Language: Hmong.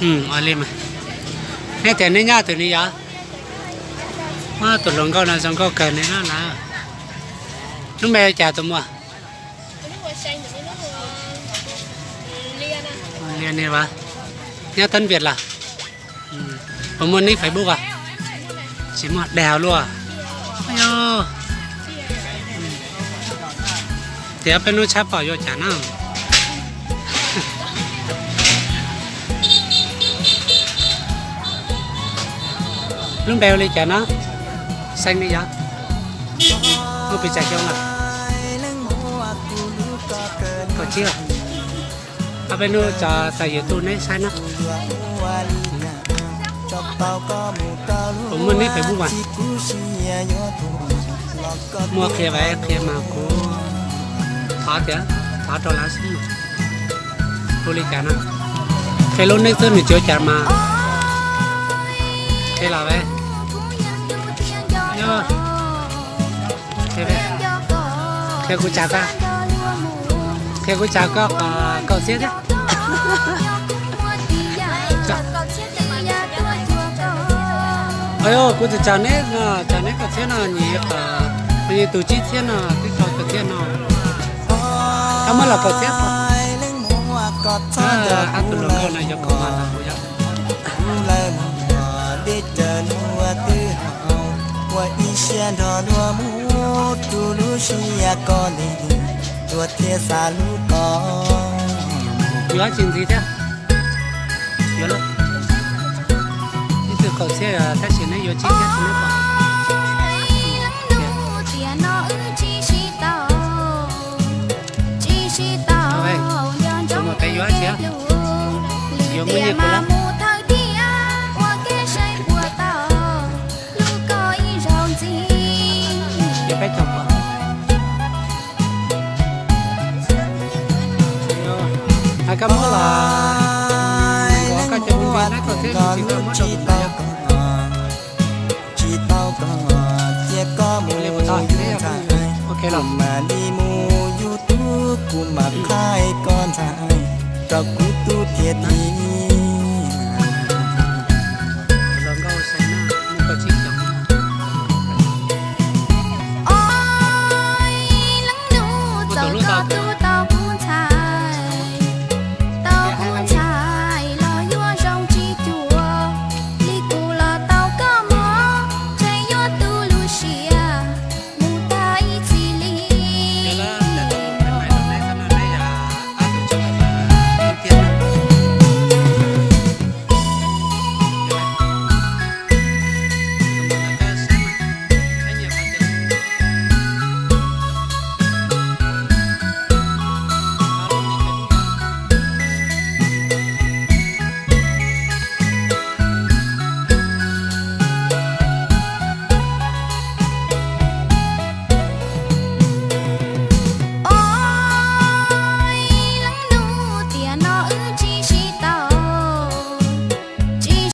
Ua li mas. Neb tias neb nyob twg ne yom? Tus hluas nkauj no zoo nkauj kawg li na. Lub npe cas tus muam? Lia ne as. Nyob Teb Vias los? Puas muaj nick Facebook os? Tsis muaj, dag luaj. Tias peb hnub tshab pom yuav cas na. Lub npe ua li cas no? Xeeb li yog? Muaj pes tsawg xyoo lawm? Kaum tsib. Ob peb hnub tso tawm YouTube neb saib na. Puas muaj nick Facebook mas? Muaj qhia vas qhia mas kuv thov tias thov rau lawv xwb. Ua li cas no? Qhia lub nick xwb nws tsis ua cas mas. Qhia los ve. Qhia kuv tsa koj, qhia kuv tsa koj kaum txhiab thiab. Kuv tsis tsa neb, tsa neb kaum txhiab no nyiam, tus tsib txhiab no twb tau kaum txhiab no. Koj muab los kaum txhiab. Ab, tus hluas nkauj no yuav kaum mas los kuv yog. Dej cawv luaj twb haus, ua ib siab nrog luag mus, tu lub siab koj li luag thiaj xav hlub koj. Yuav tsis ntxiv thiab. Yuav lawm. Ib tug kaum txhiab tab sis neb yuav tsib txhiab tsis neb pom. Tsis sib tau, tsis sib tau, nco ntsoov peb yuav tsis, yuav muaj nyiaj kuv los mus thawj tiam ua kev saib puas tau hlub koj ib zaug ntxiv. Yuav peb caug pom. Hais koj muab los, koj cov movie nab kaum txhiab tsis tau muab rau kuv ntawd. Tsis tau koj cia koj mus yug ntxhais, kuv mam li mus yug tub, kuv mam qhaib koj ntxhais rau kuv tub thiaj tiag.